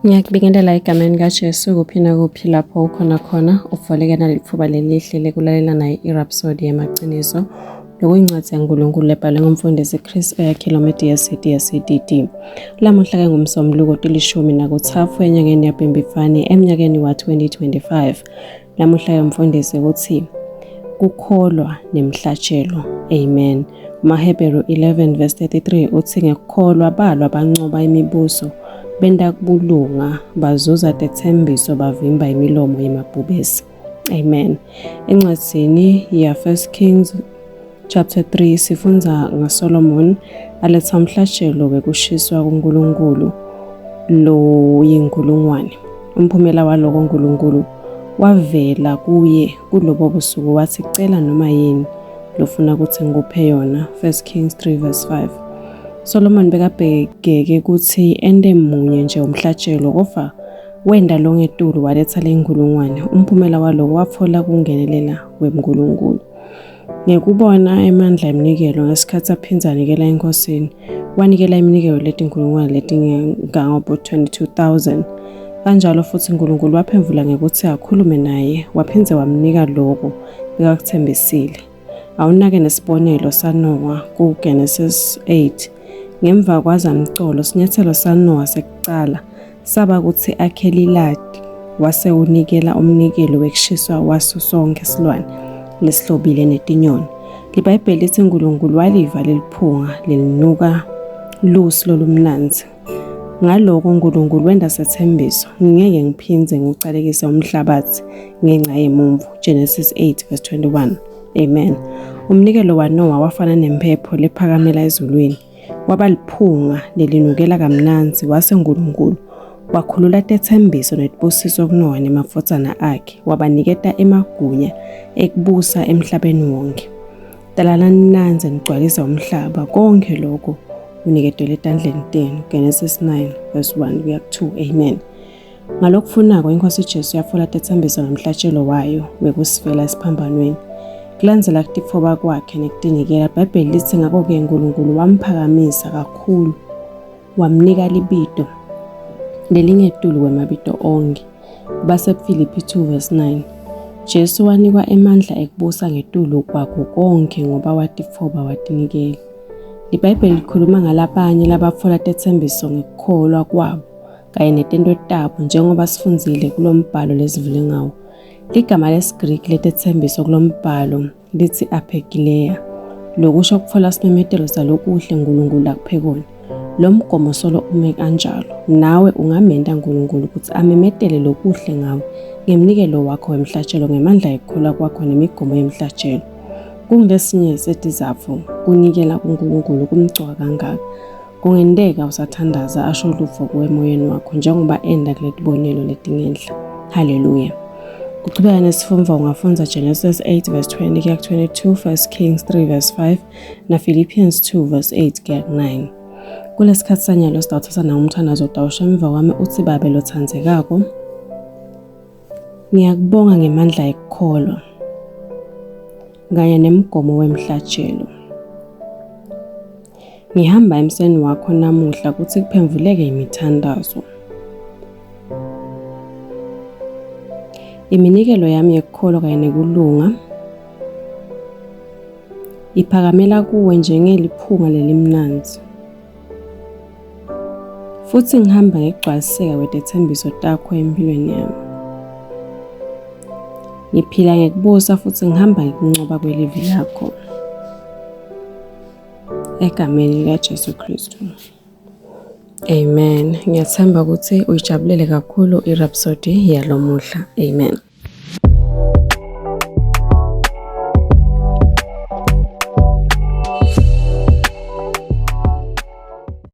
Ngiyakubingelela egameni kaJesu kuphi nakuphi lapho ukhona khona ufoleke nalithuba lelihle lekulalela naye iRhapsody yamaqiniso lokuyincwadi yaNkulunkulu ebhalwe ngumfundisi Chris Oyakhilome DSC DSCDD. Lamuhla-ke ngumsombuluko 13 enyangeni yaBhimbifane emnyakeni wa-2025. Namuhla mfundisi ukuthi kukholwa nemhlatshelo. Amen. MaHebheru 11 verse 33 uthi ngekukholwa balwa banqoba imibuso benta kubulunga bazuza tethembiso bavimba imilomo yemabhubesi. Amen. Encwadzini ya 1 Kings chapter 3 sifundza ngaSolomon aletha umhlatshelo wekushiswa kuNkulunkulu lo yinkulungwane. Umphumela waloko uNkulunkulu wavela kuye kulobo busuku wathi cela noma yini lofuna ukuthi ngikuphe yona. 1 Kings 3 verse 5. Solomon bekabhekeke ukuthi ente munye nje umhlatshelo kodwa wenda lo ngetulu waletha lenkulungwane. Umphumela waloko watfola kungenelela kweNkulunkulu. Ngekubona emandla eminikelo ngesikhathi aphindze anikela enkhosini, wanikela iminikelo letinkhulungwane letingangobo-22,000. Kanjalo futhi uNkulunkulu waphendvula ngekuthi akhulume naye, waphindze wamnika loko bekakuthembisile. Awunake nesibonelo saNowa kuGenesis 8. Ngemva kwazamcolo, sinyathelo saNowa sekucala Saba kutsi akhe lilati wase unikela umnikelo wekushiswa waso sonkhe silwane lesihlobile netinyoni. LiBhayibheli litsi Nkulunkulu waliva leliphunga lelinuka lusi lolumnandzi. Ngaloko Nkulunkulu wenta setsembiso, ngingeke ngiphindze ngiwucalekise umhlabatsi ngenca yemumvu. Genesis 8 verse 21. Amen. Umnikelo waNowa wafana nemphepho lephakamela ezulwini. Waba liphunga lelinukela kamnandzi wase Nkulunkulu wakhulula tetsembiso netibusiso kuNowa nemadvodzana akhe wabaniketa emagunya ekubusa emhlabeni wonke. Talalani nandze nigcwalise umhlaba konke lokho uniketelwe etandleni tenu. Genesis 9 verse 1 kuya ku-2. Amen. Ngalokufunako iNkhosi Jesu yafola tetsembiso ngemhlatshelo wayo wekusifela esiphambanweni. Kulandzela kutifoba kwakhe nekutinikela, iBhayibheli litsi ngako-ke Nkulunkulu wamphakamisa kakhulu wamnika libito lelingetulu kwemabito onkhe. BaseFilipi 2 verse 9. Jesu wanikwa emandla ekubusa ngetulu kwako konkhe ngoba watifoba watinikela. LiBhayibheli likhuluma ngalabanye labatfola tetsembiso ngekukholwa kwabo kanye netento tabo njengoba sifundzile kulombhalo lesivule ngawo. Ligama lesiGriki letetsembiso kulombhalo litsi apegileia, lokusho kutfola simemetelo salokuhle Nkulunkulu akuphe kona. Lo mgomo solo ume kanjalo. Nawe ungamenta Nkulunkulu kutsi amemetele lokuhle ngawe ngemnikelo wakho wemhlatshelo ngemandla ekukholwa kwakho nemigomo yemhlatshelo. Kungulesinye setizatfu kunikela kuNkulunkulu kumcoka kangaka. Kungenteka usathandaza asho lutfo kuwe emoyeni wakho njengoba enda kuletibonelo letingenhla. Haleluya. Kuchubeka nesifundvo ungafundza Genesis 8 verse 20 kuya ku-22, 1 Kings 3 verse 5 na Philippians 2 verse 8 kuya ku-9. Kulesikhathi sanyalo sitawuthatha nawo umthandazo utawusho emva kwami uthi Babe lothandzekako, ngiyakubonga ngemandla ekukholwa kanye nemgomo wemhlatshelo. Ngihamba emseni wakho namuhla kuthi kuphendvuleke imithandazo. Iminikelo yami yekukholwa kanye nekulunga iphakamela kuwe njengeliphunga lelimnandzi. Futhi ngihamba ngekugcwaliseka kwetetsembiso takho empilweni yami. Ngiphila ngekubusa futhi ngihamba ngekunqoba kwelivi lakho. Egameni likaJesu Kristu. Amen. Ngiyathemba ukuthi uyijabulele kakhulu iRhapsody yalomuhla. Amen.